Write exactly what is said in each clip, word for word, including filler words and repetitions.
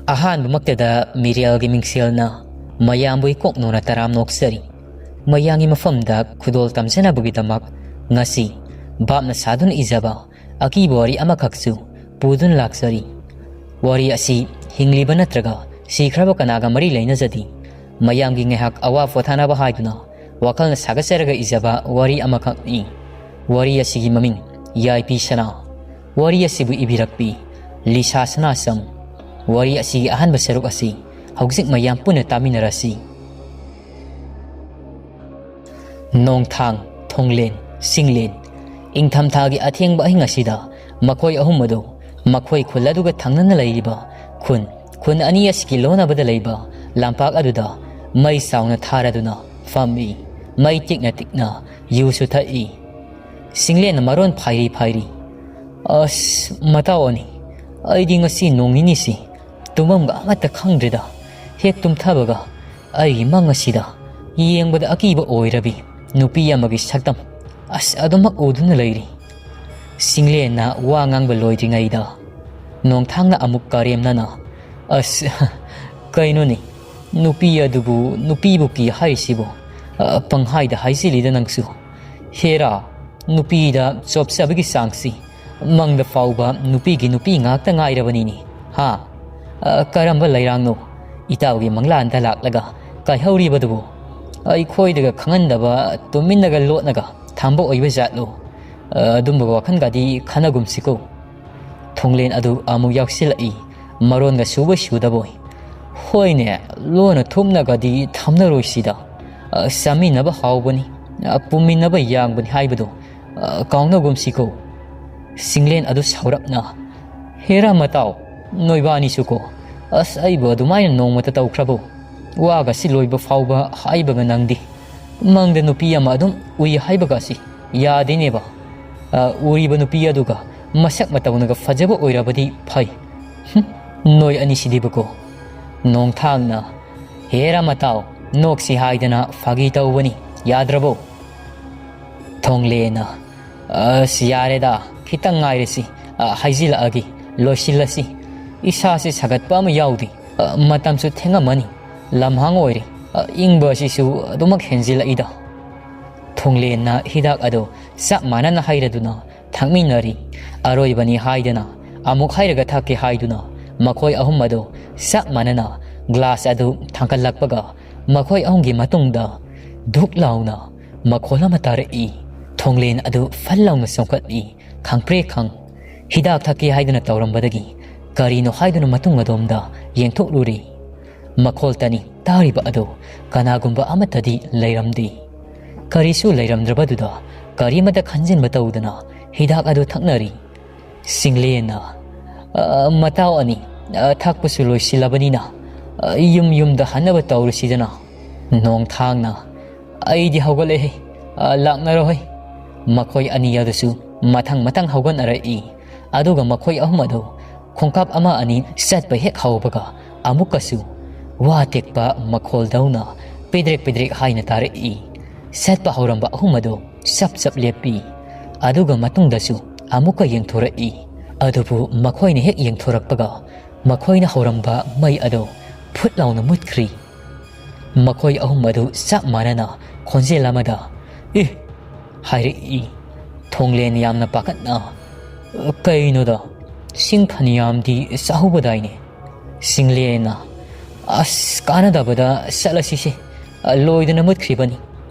ꯑꯍꯥꯟꯕꯃꯛꯇꯗ ꯃꯤꯔꯦꯜꯒꯤ ꯃꯤꯡꯁꯦꯜꯅ ꯃꯌꯥꯝꯕꯨ ꯏꯀꯣꯛ ꯅꯣꯅ ꯇꯔꯥꯝ ꯅꯣꯛꯆꯔꯤ꯫ ꯃꯌꯥꯝꯒꯤ ꯃꯐꯝꯗ ꯈꯨꯗꯣꯜ ꯇꯝꯖꯅꯕꯒꯤꯗꯃꯛ ꯉꯁꯤ ꯚꯥꯞꯅ ꯁꯥꯗꯨꯅ ꯏꯖꯕ ꯑꯀꯤꯕ ꯋꯥꯔꯤ ꯑꯃꯈꯛꯁꯨ ꯄꯨꯗꯨꯅ ꯂꯥꯛꯆꯔꯤ꯫ ꯋꯥꯔꯤ ꯑꯁꯤ ꯍꯤꯡꯂꯤꯕ ꯅꯠꯇ꯭ꯔꯒ ꯁꯤꯈ꯭ꯔꯕ ꯀꯅꯥꯒ ꯃꯔꯤ ꯂꯩꯅꯖꯗꯦ꯫ ꯃꯌꯥꯝꯒꯤ ꯉꯥꯏꯍꯥꯛ ꯑꯋꯥ ꯄꯣꯊꯥꯅꯕ ꯍꯥꯏꯗꯨꯅ ꯋꯥꯈꯜꯅ ꯁꯥꯒꯠꯆꯔꯒ ꯏꯖꯕ ꯋꯥꯔꯤ ꯑꯃꯈꯛꯅꯤ꯫ ꯋꯥꯔꯤ ꯑꯁꯤꯒꯤ ꯃꯃꯤꯡ ꯌꯥꯏꯄꯤ ꯁꯅꯥ꯫ ꯋꯥꯔꯤ ꯑꯁꯤꯕꯨ ꯏꯕꯤꯔꯛꯄꯤ ꯂꯤꯁꯥ ꯁꯅꯥꯁꯝ꯫ ꯋꯥꯔꯤ ꯑꯁꯤꯒꯤ ꯑꯍꯥꯟꯕ ꯁꯔꯨꯛ ꯑꯁꯤ ꯍꯧꯖꯤꯛ ꯃꯌꯥꯝ ꯄꯨꯟꯅ ꯇꯥꯃꯤꯟꯅꯔꯁꯤ꯫ ꯅꯣꯡꯊꯥꯡ, ꯊꯣꯡꯂꯦꯟ, ꯁꯤꯡꯂꯦꯟ, ꯏꯪꯊꯝꯊꯥꯒꯤ ꯑꯊꯦꯡꯕ ꯑꯍꯤꯡ ꯑꯁꯤꯗ ꯃꯈꯣꯏ ꯑꯍꯨꯝ ꯑꯗꯨ ꯃꯈꯣꯏ ꯈꯨꯜ ꯑꯗꯨꯒ ꯊꯪꯅꯅ ꯂꯩꯔꯤꯕ ꯈꯨꯟ, ꯈꯨꯟ ꯑꯅꯤ ꯑꯁꯤꯒꯤ ꯂꯣꯟꯅꯕꯗ ꯂꯩꯕ ꯂꯝꯄꯥꯛ ꯑꯗꯨꯗ ꯃꯩ ꯆꯥꯎꯅ ꯊꯥꯔꯗꯨꯅ ꯐꯝꯃꯤ꯫ ꯃꯩ ꯇꯤꯛꯅ ꯇꯤꯛꯅ ꯌꯨꯁꯨ ꯊꯛꯏ꯫ ꯁꯤꯡꯂꯦꯟꯅ ꯃꯔꯣꯟ ꯐꯥꯏꯔꯤ ꯐꯥꯏꯔꯤ, "ꯑꯁ, ꯃꯇꯥꯎ ꯑꯅꯤ, ꯑꯩꯗꯤ ꯉꯁꯤ ꯅꯣꯡ ꯅꯤꯅꯤꯁꯤ ꯇꯨꯝꯐꯝꯒ ꯑꯃꯠꯇ ꯈꯪꯗ꯭ꯔꯦꯗ꯫ ꯍꯦꯛ ꯇꯨꯝꯊꯕꯒ ꯑꯩꯒꯤ ꯃꯪ ꯑꯁꯤꯗ ꯌꯦꯡꯕꯗ ꯑꯀꯤꯕ ꯑꯣꯏꯔꯕꯤ ꯅꯨꯄꯤ ꯑꯃꯒꯤ ꯁꯛꯇꯝ ꯑꯁ ꯑꯗꯨꯃꯛ ꯎꯗꯨꯅ ꯂꯩꯔꯤ꯫" ꯁꯤꯡꯂꯦꯟꯅ ꯋꯥ ꯉꯥꯡꯕ ꯂꯣꯏꯗ꯭ꯔꯤꯉꯩꯗ ꯅꯣꯡꯊꯥꯡꯅ ꯑꯃꯨꯛ ꯀꯔꯦꯝꯅꯅ, "ꯑꯁ, ꯀꯩꯅꯣꯅꯦ, ꯅꯨꯄꯤ ꯑꯗꯨꯕꯨ ꯅꯨꯄꯤꯕꯨ ꯀꯤ ꯍꯥꯏꯔꯤꯁꯤꯕꯨ? ꯑ, ꯄꯪꯍꯥꯏꯗ ꯍꯥꯏꯖꯤꯜꯂꯤꯗ ꯅꯪꯁꯨ꯫ ꯍꯦꯔꯥ, ꯅꯨꯄꯤꯗ ꯆꯣꯞꯆꯕꯒꯤ ꯆꯥꯡꯁꯤ ꯃꯪꯗ ꯐꯥꯎꯕ ꯅꯨꯄꯤꯒꯤ ꯅꯨꯄꯤ ꯉꯥꯛꯇ ꯉꯥꯏꯔꯕꯅꯤꯅꯦ, ꯍꯥ? ꯑ, ꯀꯔꯝꯕ ꯂꯩꯔꯥꯡꯅꯣ ꯏꯇꯥꯎꯒꯤ ꯃꯪꯂꯥꯟꯗ ꯂꯥꯛꯂꯒ ꯀꯥꯏꯍꯧꯔꯤꯕꯗꯨꯕꯨ? ꯑꯩꯈꯣꯏꯗꯒ ꯈꯪꯍꯟꯗꯕ, ꯇꯨꯃꯤꯟꯅꯒ ꯂꯣꯠꯅꯒ ꯊꯝꯕ ꯑꯣꯏꯕ ꯖꯥꯠꯂꯣ? ꯑ, ꯑꯗꯨꯝꯕ ꯋꯥꯈꯜꯒꯗꯤ ꯈꯟꯅꯒꯨꯝꯁꯤꯀꯣ꯫" ꯊꯣꯡꯂꯦꯟ ꯑꯗꯨ ꯑꯃꯨꯛ ꯌꯥꯎꯁꯤꯜꯂꯛꯏ, ꯃꯔꯣꯟꯒ ꯁꯨꯕ ꯁꯨꯗꯕꯣꯏ꯫ "ꯍꯣꯏꯅꯦ, ꯂꯣꯟꯅ ꯊꯨꯞꯅꯒꯗꯤ ꯊꯝꯅꯔꯣꯏꯁꯤꯗ꯫ ꯑ, ꯆꯥꯃꯤꯟꯅꯕ ꯍꯥꯎꯕꯅꯤ, ꯑ, ꯄꯨꯝꯃꯤꯟꯅꯕ ꯌꯥꯡꯕꯅꯤ ꯍꯥꯏꯕꯗꯣ, ꯑ, ꯀꯥꯎꯅꯒꯨꯝꯁꯤꯀꯣ꯫" ꯁꯤꯡꯂꯦꯟ ꯑꯗꯨ ꯁꯥꯎꯔꯞꯅ, "ꯍꯦꯔꯥ ꯃꯇꯥꯎ, ꯅꯣꯏꯕꯥꯅꯤꯁꯨꯀꯣ, ꯑꯁ, ꯑꯩꯕꯨ ꯑꯗꯨꯃꯥꯏꯅ ꯅꯣꯡꯃꯇ ꯇꯧꯈ꯭ꯔꯕꯣ? ꯋꯥꯒꯁꯤ ꯂꯣꯏꯕ ꯐꯥꯎꯕ ꯍꯥꯏꯕꯒ ꯅꯪꯗꯤ꯫ ꯃꯪꯗ ꯅꯨꯄꯤ ꯑꯃ ꯑꯗꯨꯝ ꯎꯏ ꯍꯥꯏꯕꯒꯁꯤ ꯌꯥꯗꯦꯅꯦꯕ꯫ ꯑ, ꯎꯔꯤꯕ ꯅꯨꯄꯤ ꯑꯗꯨꯒ ꯃꯁꯛ ꯃꯇꯧꯅꯒ ꯐꯖꯕ ꯑꯣꯏꯔꯕꯗꯤ ꯐꯩ꯫ ꯍꯨꯝ, ꯅꯣꯏ ꯑꯅꯤꯁꯤꯗꯤꯕꯀꯣ꯫" ꯅꯣꯡꯊꯥꯡꯅ, "ꯍꯦꯔꯥ ꯃꯇꯥꯎ, ꯅꯣꯛꯁꯤ ꯍꯥꯏꯗꯅ ꯐꯥꯒꯤ ꯇꯧꯕꯅꯤ, ꯌꯥꯗ꯭ꯔꯕꯣ?" ꯊꯣꯡꯂꯦꯅ, "ꯑꯁ, ꯌꯥꯔꯦꯗ, ꯈꯤꯇꯪ ꯉꯥꯏꯔꯁꯤ, ꯑ, ꯍꯥꯏꯖꯤꯜꯂꯛꯑꯒꯦ, ꯂꯣꯏꯁꯤꯜꯂꯁꯤ꯫ ꯏꯁꯥꯁꯤ ꯁꯥꯒꯠꯄ ꯑꯃ ꯌꯥꯎꯗꯦ꯫ ꯑ, ꯃꯇꯝꯁꯨ ꯊꯦꯡꯉꯝꯃꯅꯤ꯫ ꯂꯝꯍꯥꯡ ꯑꯣꯏꯔꯦ꯫ ꯑ, ꯏꯪꯕ ꯑꯁꯤꯁꯨ ꯑꯗꯨꯃꯛ ꯍꯦꯟꯖꯤꯜꯂꯛꯏꯗ꯫ ꯊꯣꯡꯂꯦꯟꯅ ꯍꯤꯗꯥꯛ ꯑꯗꯨ ꯆꯞ ꯃꯥꯟꯅꯅ ꯍꯩꯔꯗꯨꯅ ꯊꯛꯃꯤꯟꯅꯔꯤ꯫ ꯑꯔꯣꯏꯕꯅꯤ ꯍꯥꯏꯗꯅ ꯑꯃꯨꯛ ꯍꯩꯔꯒ ꯊꯛꯀꯦ ꯍꯥꯏꯗꯨꯅ ꯃꯈꯣꯏ ꯑꯍꯨꯝ ꯑꯗꯨ ꯆꯞ ꯃꯥꯟꯅꯅ ꯒ꯭ꯂꯥꯁ ꯑꯗꯨ ꯊꯥꯡꯒꯠꯂꯛꯄꯒ ꯃꯈꯣꯏ ꯑꯍꯨꯝꯒꯤ ꯃꯇꯨꯡꯗ ꯙꯨꯛ ꯂꯥꯎꯅ ꯃꯈꯣꯜ ꯑꯃ ꯇꯥꯔꯛꯏ꯫ ꯊꯣꯡꯂꯦꯟ ꯑꯗꯨ ꯐꯜ ꯂꯥꯎꯅ ꯆꯣꯡꯈꯠꯂꯤ꯫ ꯈꯪꯄ꯭ꯔꯦꯛ ꯈꯪ꯫ ꯍꯤꯗꯥꯛ ꯊꯛꯀꯦ ꯍꯥꯏꯗꯨꯅ ꯇꯧꯔꯝꯕꯗꯒꯤ ꯀꯔꯤꯅꯣ ꯍꯥꯏꯗꯨꯅ ꯃꯇꯨꯡ ꯑꯗꯣꯝꯗ ꯌꯦꯡꯊꯣꯛꯂꯨꯔꯦ꯫ ꯃꯈꯣꯜꯇꯅꯤ ꯇꯥꯔꯤꯕ ꯑꯗꯨ꯫ ꯀꯅꯥꯒꯨꯝꯕ ꯑꯃꯠꯇꯗꯤ ꯂꯩꯔꯝꯗꯦ꯫ ꯀꯔꯤꯁꯨ ꯂꯩꯔꯝꯗ꯭ꯔꯕꯗꯨꯗ ꯀꯔꯤꯃꯠꯇ ꯈꯟꯖꯤꯟꯕ ꯇꯧꯗꯅ ꯍꯤꯗꯥꯛ ꯑꯗꯨ ꯊꯛꯅꯔꯤ꯫ ꯁꯤꯡꯂꯦꯟꯅ, "ꯑ, ꯃꯇꯥꯎ ꯑꯅꯤ, ꯑ, ꯊꯛꯄꯁꯨ ꯂꯣꯏꯁꯤꯜꯂꯕꯅꯤꯅ, ꯑ, ꯌꯨꯝ ꯌꯨꯝꯗ ꯍꯟꯅꯕ ꯇꯧꯔꯁꯤꯗꯅ꯫ ꯅꯣꯡꯊꯥꯡꯅ, ꯑꯩꯗꯤ ꯍꯧꯒꯠꯂꯦꯍꯦ, ꯑ, ꯂꯥꯛꯅꯔꯣꯍꯦ꯫" ꯃꯈꯣꯏ ꯑꯅꯤ ꯑꯗꯨꯁꯨ ꯃꯊꯪ ꯃꯊꯪ ꯍꯧꯒꯠꯅꯔꯛꯏ꯫ ꯑꯗꯨꯒ ꯃꯈꯣꯏ ꯑꯍꯨꯝ ꯑꯗꯨ ꯈꯣꯡꯀꯥꯞ ꯑꯃ ꯑꯅꯤ ꯆꯠꯄ ꯍꯦꯛ ꯍꯧꯕꯒ ꯑꯃꯨꯛꯀꯁꯨ ꯋꯥ ꯇꯦꯛꯄ ꯃꯈꯣꯜꯗꯧꯅ ꯄꯤꯗ꯭ꯔꯤꯛ ꯄꯤꯗ꯭ꯔꯤꯛ ꯍꯥꯏꯅ ꯇꯥꯔꯛꯏ꯫ ꯆꯠꯄ ꯍꯧꯔꯝꯕ ꯑꯍꯨꯝ ꯑꯗꯨ ꯆꯞ ꯆꯞ ꯂꯦꯞꯄꯤ꯫ ꯑꯗꯨꯒ ꯃꯇꯨꯡꯗꯁꯨ ꯑꯃꯨꯛꯀ ꯌꯦꯡꯊꯣꯔꯛꯏ꯫ ꯑꯗꯨꯕꯨ ꯃꯈꯣꯏꯅ ꯍꯦꯛ ꯌꯦꯡꯊꯣꯔꯛꯄꯒ ꯃꯈꯣꯏꯅ ꯍꯧꯔꯝꯕ ꯃꯩ ꯑꯗꯨ ꯐꯨꯠ ꯂꯥꯎꯅ ꯃꯨꯠꯈ꯭ꯔꯤ꯫ ꯃꯈꯣꯏ ꯑꯍꯨꯝ ꯑꯗꯨ ꯆꯞ ꯃꯥꯟꯅꯅ ꯈꯣꯟꯖꯦꯜ ꯑꯃꯗ, "ꯏ!" ꯍꯥꯏꯔꯛꯏ꯫ ꯊꯣꯡꯂꯦꯟ ꯌꯥꯝꯅ ꯄꯥꯈꯠꯅ, "ꯀꯩꯅꯣꯗ, ꯁꯤꯡ ꯐꯅꯌꯥꯝꯗꯤ ꯆꯥꯍꯧꯕꯗꯥꯏꯅꯦ?" ꯁꯤꯡꯂꯦꯟꯅ, "ꯑꯁ, ꯀꯥꯟꯅꯗꯕꯗ ꯆꯠꯂꯁꯤꯁꯦ꯫ ꯂꯣꯏꯗꯅ ꯃꯨꯠꯈ꯭ꯔꯤꯕꯅꯤ꯫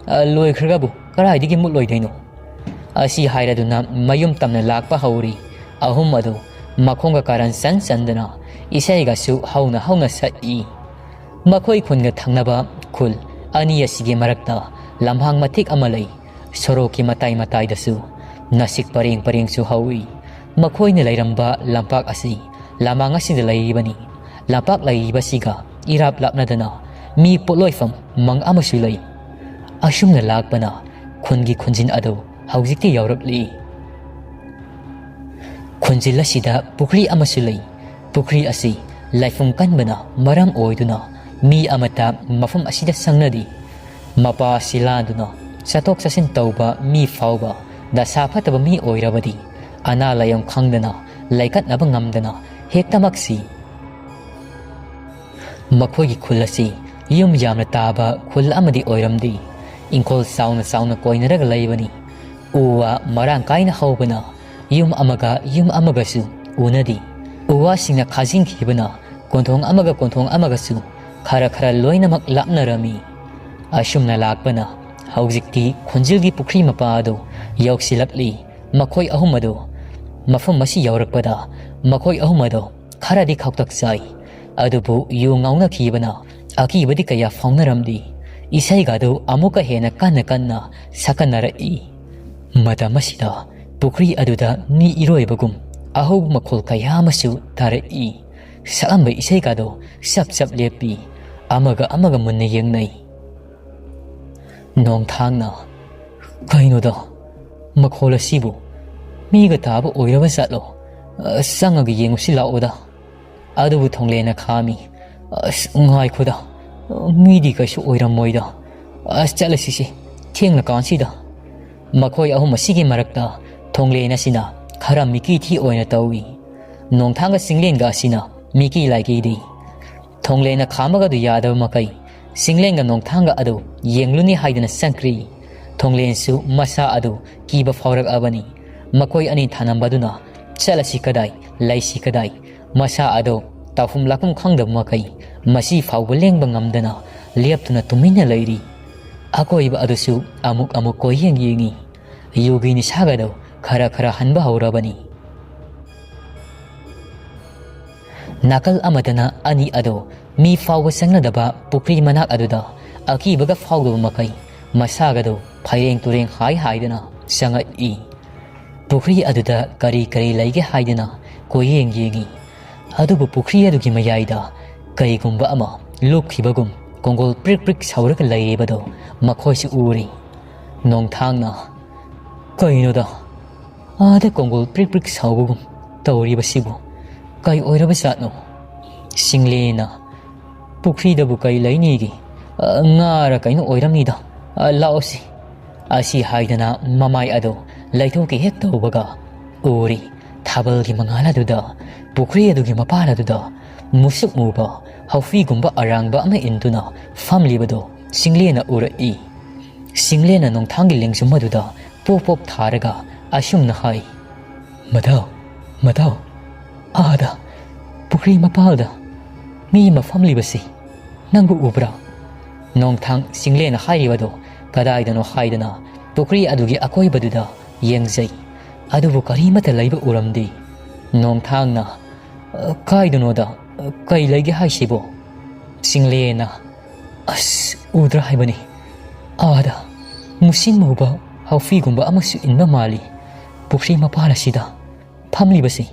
ꯂꯣꯏꯈ꯭ꯔꯒꯕꯨ ꯀꯗꯥꯏꯗꯒꯤ ꯃꯨꯠꯂꯣꯏꯗꯣꯏꯅꯣ?" ꯑꯁꯤ ꯍꯥꯏꯔꯗꯨꯅ ꯃꯌꯨꯝ ꯇꯝꯅ ꯂꯥꯛꯄ ꯍꯧꯔꯤ꯫ ꯑꯍꯨꯝ ꯑꯗꯨ ꯃꯈꯣꯡꯒ ꯀꯥꯔꯟ ꯆꯟ ꯆꯟꯗꯅ ꯏꯁꯩꯒꯁꯨ ꯍꯧꯅ ꯍꯧꯅ ꯁꯛꯏ꯫ ꯃꯈꯣꯏ ꯈꯨꯟꯒ ꯊꯪꯅꯕ ꯈꯨꯜ ꯑꯅꯤ ꯑꯁꯤꯒꯤ ꯃꯔꯛꯇ ꯂꯝꯍꯥꯡ ꯃꯇꯦꯛ ꯑꯃ ꯂꯩ꯫ ꯁꯣꯔꯣꯛꯀꯤ ꯃꯇꯥꯏ ꯃꯇꯥꯏꯗꯁꯨ ꯅꯥꯁꯤꯛ ꯄꯔꯦꯡ ꯄꯔꯦꯡꯁꯨ ꯍꯧꯏ꯫ ꯃꯈꯣꯏꯅ ꯂꯩꯔꯝꯕ ꯂꯝꯄꯥꯛ ꯑꯁꯤ ꯂꯃꯥꯡ ꯑꯁꯤꯗ ꯂꯩꯔꯤꯕꯅꯤ꯫ ꯂꯝꯄꯥꯛ ꯂꯩꯔꯤꯕꯁꯤꯒ ꯏꯔꯥꯞ ꯂꯥꯞꯅꯗꯅ ꯃꯤ ꯄꯣꯠꯂꯣꯏꯐꯝ ꯃꯪ ꯑꯃꯁꯨ ꯂꯩ꯫ ꯑꯁꯨꯝꯅ ꯂꯥꯛꯄꯅ ꯈꯨꯟꯒꯤ ꯈꯨꯟꯖꯤꯟ ꯑꯗꯨ ꯍꯧꯖꯤꯛꯇꯤ ꯌꯧꯔꯛꯂꯤ꯫ ꯈꯨꯟꯖꯤꯜ ꯑꯁꯤꯗ ꯄꯨꯈ꯭ꯔꯤ ꯑꯃꯁꯨ ꯂꯩ꯫ ꯄꯨꯈ꯭ꯔꯤ ꯑꯁꯤ ꯂꯥꯏꯐꯝ ꯀꯟꯕꯅ ꯃꯔꯝ ꯑꯣꯏꯗꯨꯅ ꯃꯤ ꯑꯃꯠꯇ ꯃꯐꯝ ꯑꯁꯤꯗ ꯆꯪꯅꯗꯦ꯫ ꯃꯄꯥ ꯑꯁꯤ ꯂꯥꯟꯗꯨꯅ ꯆꯠꯊꯣꯛ ꯆꯠꯁꯤꯟ ꯇꯧꯕ ꯃꯤ ꯐꯥꯎꯕ ꯗꯁꯥ ꯐꯠꯇꯕ ꯃꯤ ꯑꯣꯏꯔꯕꯗꯤ ꯑꯅꯥ ꯂꯥꯏꯌꯣꯡ ꯈꯪꯗꯅ ꯂꯩꯀꯠꯅꯕ ꯉꯝꯗꯅ ꯍꯦꯛꯇꯃꯛꯁꯤ꯫ ꯃꯈꯣꯏꯒꯤ ꯈꯨꯜ ꯑꯁꯤ ꯌꯨꯝ ꯌꯥꯝꯅ ꯇꯥꯕ ꯈꯨꯜ ꯑꯃꯗꯤ ꯑꯣꯏꯔꯝꯗꯦ꯫ ꯏꯪꯈꯣꯜ ꯆꯥꯎꯅ ꯆꯥꯎꯅ ꯀꯣꯏꯅꯔꯒ ꯂꯩꯕꯅꯤ꯫ ꯎ ꯋꯥ ꯃꯔꯥꯡ ꯀꯥꯏꯅ ꯍꯧꯕꯅ ꯌꯨꯝ ꯑꯃꯒ ꯌꯨꯝ ꯑꯃꯒꯁꯨ ꯎꯅꯗꯦ꯫ ꯎ ꯋꯥꯁꯤꯡꯅ ꯈꯥꯖꯤꯟꯈꯤꯕꯅ ꯀꯣꯟꯊꯣꯡ ꯑꯃꯒ ꯀꯣꯟꯊꯣꯡ ꯑꯃꯒꯁꯨ ꯈꯔ ꯈꯔ ꯂꯣꯏꯅꯃꯛ ꯂꯥꯞꯅꯔꯝꯃꯤ꯫ ꯑꯁꯨꯝꯅ ꯂꯥꯛꯄꯅ ꯍꯧꯖꯤꯛꯇꯤ ꯈꯣꯟꯖꯦꯜꯒꯤ ꯄꯨꯈ꯭ꯔꯤ ꯃꯄꯥ ꯑꯗꯨ ꯌꯧꯁꯤꯜꯂꯛꯂꯤ꯫ ꯃꯈꯣꯏ ꯑꯍꯨꯝ ꯑꯗꯨ ꯃꯐꯝ ꯑꯁꯤ ꯌꯧꯔꯛꯄꯗ ꯃꯈꯣꯏ ꯑꯍꯨꯝ ꯑꯗꯨ ꯈꯔꯗꯤ ꯈꯧꯇꯛ ꯆꯥꯏ꯫ ꯑꯗꯨꯕꯨ ꯌꯨ ꯉꯥꯎꯅꯈꯤꯕꯅ ꯑꯀꯤꯕꯗꯤ ꯀꯌꯥ ꯐꯥꯎꯅꯔꯝꯗꯦ꯫ ꯏꯁꯩꯒꯗꯨ ꯑꯃꯨꯛꯀ ꯍꯦꯟꯅ ꯀꯟꯅ ꯀꯟꯅ ꯁꯛꯀꯟꯅꯔꯛꯏ꯫ ꯃꯇꯝ ꯑꯁꯤꯗ ꯄꯨꯈ꯭ꯔꯤ ꯑꯗꯨꯗ ꯃꯤ ꯏꯔꯣꯏꯕꯒꯨꯝ ꯑꯍꯧꯕ ꯃꯈꯣꯜ ꯀꯌꯥ ꯑꯃꯁꯨ ꯇꯥꯔꯛꯏ꯫ ꯁꯛꯂꯝꯕ ꯏꯁꯩꯒꯗꯣ ꯆꯞ ꯆꯞ ꯂꯦꯞꯄꯤ꯫ ꯑꯃꯒ ꯑꯃꯒ ꯃꯨꯟꯅ ꯌꯦꯡꯅꯩ꯫ ꯅꯣꯡꯊꯥꯡꯅ, "ꯀꯩꯅꯣꯗ, ꯃꯈꯣꯜ ꯑꯁꯤꯕꯨ ꯃꯤꯒ ꯇꯥꯕ ꯑꯣꯏꯔꯕ ꯖꯥꯠꯂꯣ? ꯑ, ꯆꯪꯉꯒ ꯌꯦꯡꯉꯨꯁꯤ ꯂꯥꯛꯑꯣꯗ꯫" ꯑꯗꯨꯕꯨ ꯊꯣꯡꯂꯦꯅ ꯈꯥꯝꯃꯤ꯫ "ꯑꯁ, ꯉꯥꯏꯈꯣꯗ, ꯃꯤꯗꯤ ꯀꯩꯁꯨ ꯑꯣꯏꯔꯝꯃꯣꯏꯗ꯫ ꯑꯁ, ꯆꯠꯂꯁꯤꯁꯦ, ꯊꯦꯡꯂ ꯀꯥꯟꯁꯤꯗ꯫" ꯃꯈꯣꯏ ꯑꯍꯨꯝ ꯑꯁꯤꯒꯤ ꯃꯔꯛꯇ ꯊꯣꯡꯂꯦꯟ ꯑꯁꯤꯅ ꯈꯔ ꯃꯤꯀꯤ ꯊꯤ ꯑꯣꯏꯅ ꯇꯧꯏ꯫ ꯅꯣꯡꯊꯥꯡꯒ ꯆꯤꯡꯂꯦꯟꯒ ꯑꯁꯤꯅ ꯃꯤꯀꯤ ꯂꯥꯏꯀꯤꯗꯤ꯫ ꯊꯣꯡꯂꯦꯟꯅ ꯈꯥꯝꯃꯒꯗꯨ ꯌꯥꯗꯕ ꯃꯈꯩ ꯆꯤꯡꯂꯦꯟꯒ ꯅꯣꯡꯊꯥꯡꯒ ꯑꯗꯨ ꯌꯦꯡꯂꯨꯅꯤ ꯍꯥꯏꯗꯨꯅ ꯆꯪꯈ꯭ꯔꯤ꯫ ꯊꯣꯡꯂꯦꯟꯁꯨ ꯃꯁꯥ ꯑꯗꯨ ꯀꯤꯕ ꯐꯥꯎꯔꯛꯑꯕꯅꯤ꯫ ꯃꯈꯣꯏ ꯑꯅꯤ ꯊꯥꯅꯝꯕꯗꯨꯅ ꯆꯠꯂꯁꯤ ꯀꯗꯥꯏ, ꯂꯩꯁꯤ ꯀꯗꯥꯏ? ꯃꯁꯥ ꯑꯗꯨ ꯇꯧꯐꯝ ꯂꯥꯛꯐꯝ ꯈꯪꯗꯕ ꯃꯈꯩ ꯃꯁꯤ ꯐꯥꯎꯕ ꯂꯦꯡꯕ ꯉꯝꯗꯅ ꯂꯦꯞꯇꯨꯅ ꯇꯨꯃꯤꯟꯅ ꯂꯩꯔꯤ꯫ ꯑꯀꯣꯏꯕ ꯑꯗꯨꯁꯨ ꯑꯃꯨꯛ ꯑꯃꯨꯛ ꯀꯣꯏꯌꯦꯡ ꯌꯦꯡꯉꯤ꯫ ꯌꯨꯒꯤ ꯅꯤꯁꯥꯒꯗꯨ ꯈꯔ ꯈꯔ ꯍꯟꯕ ꯍꯧꯔꯕꯅꯤ꯫ ꯅꯥꯀꯜ ꯑꯃꯗꯅ ꯑꯅꯤ ꯑꯗꯨ ꯃꯤ ꯐꯥꯎꯕ ꯆꯪꯅꯗꯕ ꯄꯨꯈ꯭ꯔꯤ ꯃꯅꯥꯛ ꯑꯗꯨꯗ ꯑꯀꯤꯕꯒ ꯐꯥꯎꯗꯕ ꯃꯈꯩ ꯃꯁꯥꯒꯗꯨ ꯐꯩꯔꯦꯡ ꯇꯨꯔꯦꯡ ꯍꯥꯏ ꯍꯥꯏꯗꯨꯅ ꯆꯪꯉꯛꯏ꯫ ꯄꯨꯈ꯭ꯔꯤ ꯑꯗꯨꯗ ꯀꯔꯤ ꯀꯔꯤ ꯂꯩꯒꯦ ꯍꯥꯏꯗꯨꯅ ꯀꯣꯏꯌꯦꯡ ꯌꯦꯡꯉꯤ꯫ ꯑꯗꯨꯕꯨ ꯄꯨꯈ꯭ꯔꯤ ꯑꯗꯨꯒꯤ ꯃꯌꯥꯏꯗ ꯀꯩꯒꯨꯝꯕ ꯑꯃ ꯂꯨꯞꯈꯤꯕꯒꯨꯝ ꯀꯣꯡꯒꯣꯜ ꯄ꯭ꯔꯤꯛ ꯄ꯭ꯔꯤꯛ ꯁꯧꯔꯒ ꯂꯩꯔꯤꯕꯗꯨ ꯃꯈꯣꯏꯁꯨ ꯎꯔꯤ꯫ ꯅꯣꯡꯊꯥꯡꯅ, "ꯀꯩꯅꯣꯗ, ꯑꯥꯗ ꯀꯣꯡꯒꯣꯜ ꯄ꯭ꯔꯤꯛ ꯄ꯭ꯔꯤꯛ ꯁꯧꯕꯒꯨꯝ ꯇꯧꯔꯤꯕꯁꯤꯕꯨ ꯀꯩ ꯑꯣꯏꯔꯕ ꯖꯥꯠꯅꯣ?" ꯁꯤꯡꯂꯦꯅ, "ꯄꯨꯈ꯭ꯔꯤꯗꯕꯨ ꯀꯩ ꯂꯩꯅꯤꯒꯦ? ꯑ, ꯉꯥꯔ ꯀꯩꯅꯣ ꯑꯣꯏꯔꯝꯅꯤꯗ꯫ ꯑ, ꯂꯥꯛꯑꯣꯁꯤ꯫" ꯑꯁꯤ ꯍꯥꯏꯗꯅ ꯃꯃꯥꯏ ꯑꯗꯨ ꯂꯩꯊꯣꯛꯀꯦ ꯍꯦꯛ ꯇꯧꯕꯒ ꯎꯔꯤ ꯊꯥꯕꯜꯒꯤ ꯃꯉꯥꯜ ꯑꯗꯨꯗ ꯄꯨꯈ꯭ꯔꯤ ꯑꯗꯨꯒꯤ ꯃꯄꯥꯜ ꯑꯗꯨꯗ ꯃꯨꯁꯨꯛ ꯃꯨꯕ ꯍꯥꯎꯐꯤꯒꯨꯝꯕ ꯑꯔꯥꯡꯕ ꯑꯃ ꯏꯟꯗꯨꯅ ꯐꯝꯂꯤꯕꯗꯨ ꯆꯤꯡꯂꯦꯟꯅ ꯎꯔꯛꯏ꯫ ꯆꯤꯡꯂꯦꯟꯅ ꯅꯣꯡꯊꯥꯡꯒꯤ ꯂꯦꯡꯖꯨꯝ ꯑꯗꯨꯗ ꯄꯣꯞ ꯄꯣꯞ ꯊꯥꯔꯒ ꯑꯁꯨꯝꯅ ꯍꯥꯏ, "ꯃꯙꯧ, ꯃꯙꯧ, ꯑꯥꯗ ꯄꯨꯈ꯭ꯔꯤ ꯃꯄꯥꯜꯗ ꯃꯤ ꯑꯃ ꯐꯝꯂꯤꯕꯁꯤ ꯅꯪꯕꯨ ꯎꯕ꯭ꯔꯥ?" ꯅꯣꯡꯊꯥꯡ ꯆꯤꯡꯂꯦꯟꯅ ꯍꯥꯏꯔꯤꯕꯗꯨ ꯀꯗꯥꯏꯗꯅꯣ ꯍꯥꯏꯗꯅ ꯄꯨꯈ꯭ꯔꯤ ꯑꯗꯨꯒꯤ ꯑꯀꯣꯏꯕꯗꯨꯗ ꯌꯦꯡꯖꯩ꯫ ꯑꯗꯨꯕꯨ ꯀꯔꯤꯃꯠꯇ ꯂꯩꯕ ꯎꯔꯝꯗꯦ꯫ ꯅꯣꯡꯊꯥꯡꯅ, "ꯑ, ꯀꯥꯏꯗꯅꯣꯗ? ꯑ, ꯀꯩ ꯂꯩꯒꯦ ꯍꯥꯏꯁꯤꯕꯣ?" ꯆꯤꯡꯂꯦꯟꯅ, "ꯑꯁ, ꯎꯗ꯭ꯔꯥ ꯍꯥꯏꯕꯅꯤ? ꯑꯥꯗ ꯃꯨꯁꯤꯟ ꯃꯨꯕ ꯍꯥꯎꯐꯤꯒꯨꯝꯕ ꯑꯃꯁꯨ ꯏꯟꯕ ꯃꯥꯜꯂꯤ, ꯄꯨꯈ꯭ꯔꯤ ꯃꯄꯥꯜ ꯑꯁꯤꯗ ꯐꯝꯂꯤꯕꯁꯤ꯫"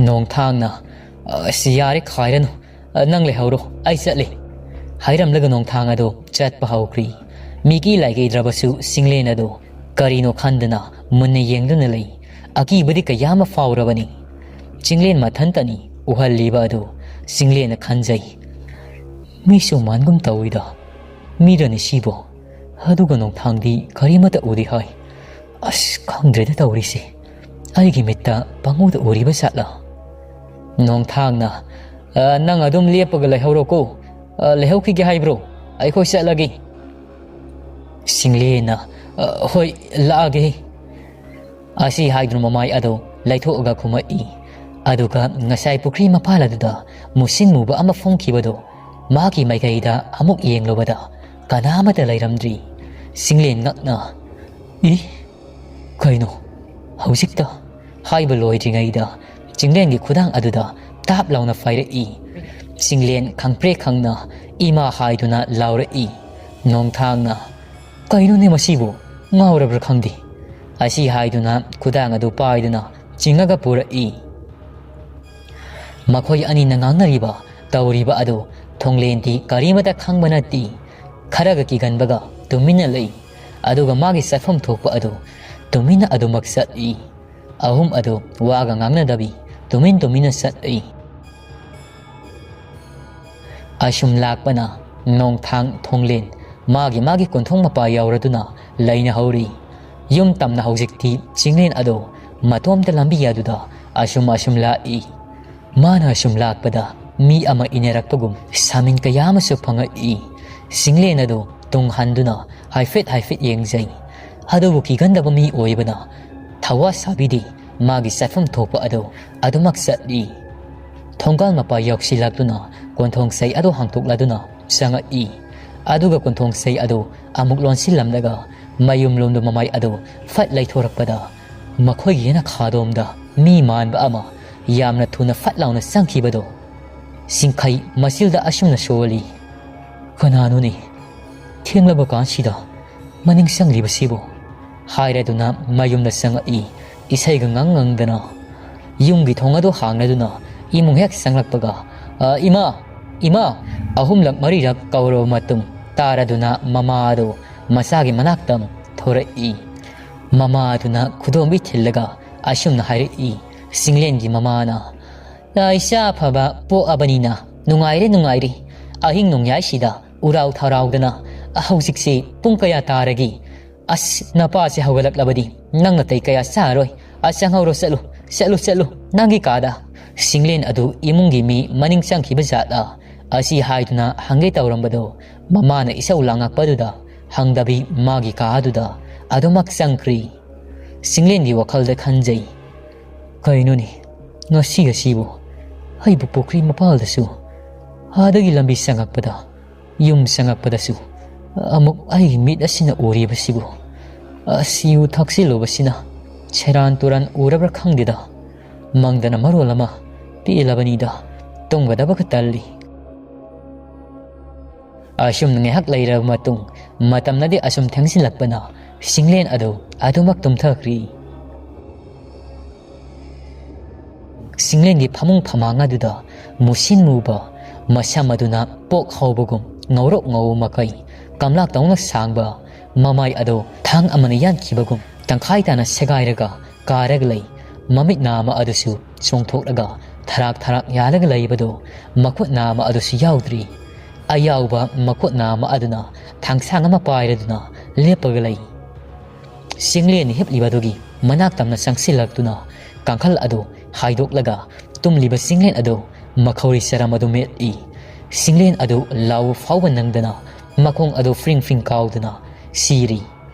ꯅꯣꯡꯊꯥꯡꯅ, "ꯑꯁ, ꯌꯥꯔꯦ, ꯈꯥꯏꯔꯅꯨ꯫ ꯑ, ꯅꯪ ꯂꯩꯍꯧꯔꯣ, ꯑꯩ ꯆꯠꯂꯤ," ꯍꯥꯏꯔꯝꯂꯒ ꯅꯣꯡꯊꯥꯡ ꯑꯗꯣ ꯆꯠꯄ ꯍꯧꯈ꯭ꯔꯤ꯫ ꯃꯤꯀꯤ ꯂꯥꯏꯀꯩꯗ꯭ꯔꯕꯁꯨ ꯆꯤꯡꯂꯦꯟ ꯑꯗꯣ ꯀꯔꯤꯅꯣ ꯈꯟꯗꯅ ꯃꯨꯟꯅ ꯌꯦꯡꯗꯨꯅ ꯂꯩ꯫ ꯑꯀꯤꯕꯗꯤ ꯀꯌꯥ ꯑꯃ ꯐꯥꯎꯔꯕꯅꯤ꯫ ꯆꯤꯡꯂꯦꯟ ꯃꯊꯟꯇꯅꯤ ꯎꯍꯜꯂꯤꯕ ꯑꯗꯨ꯫ ꯆꯤꯡꯂꯦꯟꯅ ꯈꯟꯖꯩ, "ꯃꯤꯁꯨ ꯃꯥꯟꯒꯨꯝ ꯇꯧꯏꯗ꯫ ꯃꯤꯔꯅꯤ ꯁꯤꯕꯣ? ꯑꯗꯨꯒ ꯅꯣꯡꯊꯥꯡꯗꯤ ꯀꯔꯤꯃꯠꯇ ꯎꯗꯦ ꯍꯥꯏ꯫ ꯑꯁ, ꯈꯪꯗ꯭ꯔꯦꯗ ꯇꯧꯔꯤꯁꯦ꯫ ꯑꯩꯒꯤ ꯃꯤꯠꯇ ꯄꯪꯎꯗ ꯎꯔꯤꯕ ꯖꯥꯠꯂ?" ꯅꯣꯡꯊꯥꯡꯅ, "ꯑ, ꯅꯪ ꯑꯗꯨꯝ ꯂꯦꯞꯄꯒ ꯂꯩꯍꯧꯔꯣꯀꯣ꯫ ꯑ, ꯂꯩꯍꯧꯈꯤꯒꯦ ꯍꯥꯏꯕ꯭ꯔꯣ? ꯑꯩꯈꯣꯏ ꯆꯠꯂꯒꯦ꯫" ꯆꯤꯡꯂꯦꯟꯅ, "ꯑ, ꯍꯣꯏ, ꯂꯥꯛꯑꯒꯦ꯫" ꯑꯁꯤ ꯍꯥꯏꯗꯨꯅ ꯃꯃꯥꯏ ꯑꯗꯨ ꯂꯩꯊꯣꯛꯑꯒ ꯈꯨꯝꯃꯛꯏ꯫ ꯑꯗꯨꯒ ꯉꯁꯥꯏ ꯄꯨꯈ꯭ꯔꯤ ꯃꯄꯥꯜ ꯑꯗꯨꯗ ꯃꯨꯁꯤꯟ ꯃꯨꯕ ꯑꯃ ꯐꯝꯈꯤꯕꯗꯨ ꯃꯥꯒꯤ ꯃꯥꯏꯀꯩꯗ ꯑꯃꯨꯛ ꯌꯦꯡꯂꯨꯕꯗ ꯀꯅꯥꯃꯠꯇ ꯂꯩꯔꯝꯗ꯭ꯔꯤ꯫ ꯆꯤꯡꯂꯦꯟ ꯉꯛꯅ, "ꯏ, ꯀꯩꯅꯣ ꯍꯧꯖꯤꯛꯇ?" ꯍꯥꯏꯕ ꯂꯣꯏꯗ꯭ꯔꯤꯉꯩꯗ ꯆꯤꯡꯂꯦꯟꯒꯤ ꯈꯨꯗꯥꯡ ꯑꯗꯨꯗ ꯇꯥꯞ ꯂꯥꯎꯅ ꯄꯥꯏꯔꯛꯏ꯫ ꯆꯤꯡꯂꯦꯟ ꯈꯪꯄ꯭ꯔꯦꯛ ꯈꯪꯅ ꯏꯃꯥ ꯍꯥꯏꯗꯨꯅ ꯂꯥꯎꯔꯛꯏ꯫ ꯅꯣꯡꯊꯥꯡꯅ, "ꯀꯩꯅꯣꯅꯦ ꯃꯁꯤꯕꯨ? ꯉꯥꯎꯔꯕ꯭ꯔꯥ ꯈꯪꯗꯦ," ꯑꯁꯤ ꯍꯥꯏꯗꯨꯅ ꯈꯨꯗꯥꯡ ꯑꯗꯨ ꯄꯥꯏꯗꯨꯅ ꯆꯤꯡꯉꯒ ꯄꯨꯔꯛꯏ꯫ ꯃꯈꯣꯏ ꯑꯅꯤꯅ ꯉꯥꯡꯅꯔꯤꯕ ꯇꯧꯔꯤꯕ ꯑꯗꯨ ꯊꯣꯡꯂꯦꯟꯗꯤ ꯀꯔꯤꯃꯠꯇ ꯈꯪꯕ ꯅꯠꯇꯦ꯫ ꯈꯔꯒ ꯀꯤꯒꯟꯕꯒ ꯇꯨꯃꯤꯟꯅ ꯂꯩ꯫ ꯑꯗꯨꯒ ꯃꯥꯒꯤ ꯆꯠꯐꯝ ꯊꯣꯛꯄ ꯑꯗꯨ ꯇꯨꯃꯤꯟꯅ ꯑꯗꯨꯃꯛ ꯆꯠꯂꯤ꯫ ꯑꯍꯨꯝ ꯑꯗꯨ ꯋꯥꯒ ꯉꯥꯡꯅꯗꯕꯤ ꯇꯨꯃꯤꯟ ꯇꯨꯃꯤꯟꯅ ꯆꯠꯂꯤ꯫ ꯑꯁꯨꯝ ꯂꯥꯛꯄꯅ ꯅꯣꯡꯊꯥꯡ ꯊꯣꯡꯂꯦꯟ ꯃꯥꯒꯤ ꯃꯥꯒꯤ ꯀꯣꯟꯊꯣꯡ ꯃꯄꯥ ꯌꯧꯔꯗꯨꯅ ꯂꯩꯅꯍꯧꯔꯤ꯫ ꯌꯨꯝ ꯇꯝꯅ ꯍꯧꯖꯤꯛꯇꯤ ꯆꯤꯡꯂꯦꯟ ꯑꯗꯨ ꯃꯇꯣꯝꯇ ꯂꯝꯕꯤ ꯑꯗꯨꯗ ꯑꯁꯨꯝ ꯑꯁꯨꯝ ꯂꯥꯛꯏ꯫ ꯃꯥꯅ ꯑꯁꯨꯝ ꯂꯥꯛꯄꯗ ꯃꯤ ꯑꯃ ꯏꯟꯅꯔꯛꯄꯒꯨꯝ ꯁꯥꯃꯤꯟ ꯀꯌꯥ ꯑꯃꯁꯨ ꯐꯪꯉꯛꯏ꯫ ꯁꯤꯡꯂꯦꯟ ꯑꯗꯨ ꯇꯨꯡ ꯍꯟꯗꯨꯅ ꯍꯥꯏꯐꯦꯠ ꯍꯥꯏꯐꯦꯠ ꯌꯦꯡꯖꯩ꯫ ꯑꯗꯨꯕꯨ ꯀꯤꯒꯟꯗꯕ ꯃꯤ ꯑꯣꯏꯕꯅ ꯊꯋꯥ ꯁꯥꯕꯤꯗꯦ꯫ ꯃꯥꯒꯤ ꯆꯠꯐꯝ ꯊꯣꯛꯄ ꯑꯗꯨ ꯑꯗꯨꯃꯛ ꯆꯠꯂꯤ꯫ ꯊꯣꯡꯒꯥꯜ ꯃꯄꯥ ꯌꯧꯁꯤꯜꯂꯛꯇꯨꯅ ꯀꯣꯟꯊꯣꯡꯁꯩ ꯑꯗꯨ ꯍꯥꯡꯇꯣꯛꯂꯗꯨꯅ ꯆꯪꯉꯛꯏ꯫ ꯑꯗꯨꯒ ꯀꯣꯟꯊꯣꯡꯁꯩ ꯑꯗꯨ ꯑꯃꯨꯛ ꯂꯣꯟꯁꯤꯜꯂꯝꯂꯒ ꯃꯌꯨꯝ ꯂꯣꯝꯗ ꯃꯃꯥꯏ ꯑꯗꯨ ꯐꯠ ꯂꯩꯊꯣꯔꯛꯄꯗ ꯃꯈꯣꯏꯒꯤ ꯌꯦꯅꯈꯥꯗꯣꯝꯗ ꯃꯤ ꯃꯥꯟꯕ ꯑꯃ ꯌꯥꯝꯅ ꯊꯨꯅ ꯐꯠ ꯂꯥꯎꯅ ꯆꯪꯈꯤꯕꯗꯣ ꯁꯤꯡꯈꯩ ꯃꯆꯤꯜꯗ ꯑꯁꯨꯝꯅ ꯁꯣꯜꯂꯤ, "ꯀꯅꯥꯅꯣꯅꯦ? ꯊꯦꯡꯂꯕ ꯀꯥꯟꯁꯤꯗ ꯃꯅꯤꯡ ꯆꯪꯂꯤꯕꯁꯤꯕꯨ?" ꯍꯥꯏꯔꯗꯨꯅ ꯃꯌꯨꯝꯗ ꯆꯪꯉꯛꯏ꯫ ꯏꯁꯩꯒ ꯉꯪ ꯉꯪꯗꯅ ꯌꯨꯝꯒꯤ ꯊꯣꯡ ꯑꯗꯨ ꯍꯥꯡꯂꯗꯨꯅ ꯏꯃꯨꯡ ꯍꯦꯛ ꯆꯪꯂꯛꯄꯒ, "ꯑ, ꯏꯃꯥ! ꯏꯃꯥ!" ꯑꯍꯨꯝꯂꯛ ꯃꯔꯤꯔꯛ ꯀꯧꯔꯕ ꯃꯇꯨꯡ ꯇꯥꯔꯗꯨꯅ ꯃꯃꯥ ꯑꯗꯨ ꯃꯆꯥꯒꯤ ꯃꯅꯥꯛꯇ ꯊꯣꯔꯛꯏ꯫ ꯃꯃꯥ ꯑꯗꯨꯅ ꯈꯨꯗꯣꯝꯕꯤ ꯊꯤꯜꯂꯒ ꯑꯁꯨꯝꯅ ꯍꯥꯏꯔꯛꯏ, ꯁꯤꯡꯂꯦꯟꯒꯤ ꯃꯃꯥꯅ, "ꯏꯆꯥ ꯑꯐꯕ ꯄꯣꯛꯑꯕꯅꯤꯅ ꯅꯨꯡꯉꯥꯏꯔꯦ, ꯅꯨꯡꯉꯥꯏꯔꯦ꯫ ꯑꯍꯤꯡ ꯅꯣꯡꯌꯥꯏꯁꯤꯗ ꯎꯔꯥꯎ ꯊꯔꯥꯎꯗꯅ ꯍꯧꯖꯤꯛꯁꯤ ꯄꯨꯡ ꯀꯌꯥ ꯇꯥꯔꯒꯦ? ꯑꯁ, ꯅꯄꯥꯁꯦ ꯍꯧꯒꯠꯂꯛꯂꯕꯗꯤ ꯅꯪ ꯅꯇꯩ ꯀꯌꯥ ꯆꯥꯔꯣꯏ꯫ ꯑ, ꯆꯪꯍꯧꯔꯣ, ꯆꯠꯂꯨ, ꯆꯠꯂꯨ, ꯆꯠꯂꯨ, ꯅꯪꯒꯤ ꯀꯥꯗ꯫" ꯁꯤꯡꯂꯦꯟ ꯑꯗꯨ ꯏꯃꯨꯡꯒꯤ ꯃꯤ ꯃꯅꯤꯡ ꯆꯪꯈꯤꯕ ꯖꯥꯠꯂ ꯑꯁꯤ ꯍꯥꯏꯗꯨꯅ ꯍꯪꯒꯦ ꯇꯧꯔꯝꯕꯗꯣ, ꯃꯃꯥꯅ ꯏꯁꯧ ꯂꯥꯡꯉꯛꯄꯗꯨꯗ ꯍꯪꯗꯕꯤ ꯃꯥꯒꯤ ꯀꯥ ꯑꯗꯨꯗ ꯑꯗꯨꯃꯛ ꯆꯪꯈ꯭ꯔꯤ꯫ ꯁꯤꯡꯂꯦꯟꯒꯤ ꯋꯥꯈꯜꯗ ꯈꯟꯖꯩ, "ꯀꯩꯅꯣꯅꯦ, ꯉꯁꯤ ꯑꯁꯤꯕꯨ ꯑꯩꯕꯨ ꯄꯨꯈ꯭ꯔꯤ ꯃꯄꯥꯜꯗꯁꯨ, ꯑꯥꯗꯒꯤ ꯂꯝꯕꯤ ꯆꯪꯉꯛꯄꯗ, ꯌꯨꯝ ꯆꯪꯉꯛꯄꯗꯁꯨ ꯑꯃꯨꯛ ꯑꯩꯒꯤ ꯃꯤꯠ ꯑꯁꯤꯅ ꯎꯔꯤꯕꯁꯤꯕꯨ? ꯑꯁꯤ ꯌꯨ ꯊꯛꯆꯤꯜꯂꯨꯕꯁꯤꯅ ꯁꯦꯔꯥꯟ ꯇꯨꯔꯥꯟ ꯎꯔꯕ꯭ꯔꯥ ꯈꯪꯗꯦꯗ꯫ ꯃꯪꯗꯅ ꯃꯔꯣꯜ ꯑꯃ ꯄꯦꯜꯂꯕꯅꯤꯗ, ꯇꯨꯝꯒꯗꯕꯒ ꯇꯜꯂꯤ꯫" ꯑꯁꯨꯝꯅ ꯉꯥꯏꯍꯥꯛ ꯂꯩꯔꯕ ꯃꯇꯨꯡ, ꯃꯇꯝꯅꯗꯤ ꯑꯁꯨꯝ ꯊꯦꯡꯖꯤꯜꯂꯛꯄꯅ ꯁꯤꯡꯂꯦꯟ ꯑꯗꯨ ꯑꯗꯨꯃꯛ ꯇꯨꯝꯊꯈ꯭ꯔꯤ꯫ ꯁꯤꯡꯂꯦꯟꯒꯤ ꯐꯃꯨꯡ ꯐꯃꯥꯡ ꯑꯗꯨꯗ ꯃꯨꯁꯤꯟ ꯃꯨꯕ, ꯃꯁꯝ ꯑꯗꯨꯅ ꯄꯣꯛ ꯍꯧꯕꯒꯨꯝ ꯉꯧꯔꯣꯛ ꯉꯧꯕ ꯃꯀꯩ, ꯀꯝꯂꯥꯛꯇꯧꯅ ꯁꯥꯡꯕ ꯃꯃꯥꯏ ꯑꯗꯨ ꯊꯥꯡ ꯑꯃꯅ ꯌꯥꯟꯈꯤꯕꯒꯨꯝ ꯇꯪꯈꯥꯏ ꯇꯥꯅ ꯁꯦꯒꯥꯏꯔꯒ ꯀꯥꯔꯒ ꯂꯩ꯫ ꯃꯃꯤꯠ ꯅꯥ ꯑꯃ ꯑꯗꯨꯁꯨ ꯆꯣꯡꯊꯣꯛꯂꯒ ꯊꯔꯥꯛ ꯊꯔꯥꯛ ꯌꯥꯜꯂꯒ ꯂꯩꯕꯗꯨ ꯃꯈꯨꯠ ꯅꯥ ꯑꯃ ꯑꯗꯨꯁꯨ ꯌꯥꯎꯗ꯭ꯔꯤ꯫ ꯑꯌꯥꯎꯕ ꯃꯈꯨꯠ ꯅꯥ ꯑꯃ ꯑꯗꯨꯅ ꯊꯥꯡꯁꯥꯡ ꯑꯃ ꯄꯥꯏꯔꯗꯨꯅ ꯂꯦꯞꯄꯒ ꯂꯩ꯫ ꯁꯤꯡꯂꯦꯟ ꯍꯤꯞꯂꯤꯕꯗꯨꯒꯤ ꯃꯅꯥꯛ ꯇꯝꯅ ꯆꯪꯁꯤꯜꯂꯛꯇꯨꯅ ꯀꯥꯡꯈꯜ ꯑꯗꯨ ꯍꯥꯏꯗꯣꯛꯂꯒ ꯇꯨꯝꯂꯤꯕ ꯆꯤꯡꯂꯦꯟ ꯑꯗꯨ ꯃꯈꯧꯔꯤ ꯆꯔꯝ ꯑꯗꯨ ꯃꯦꯠꯂꯤ꯫ ꯆꯤꯡꯂꯦꯟ ꯑꯗꯨ ꯂꯥꯎꯕ ꯐꯥꯎꯕ ꯅꯪꯗꯅ ꯃꯈꯣꯡ ꯑꯗꯨ ꯐ꯭ꯔꯤꯡ ꯐ꯭ꯔꯤꯡ ꯀꯥꯎꯗꯨꯅ ꯁꯤꯔꯤ꯫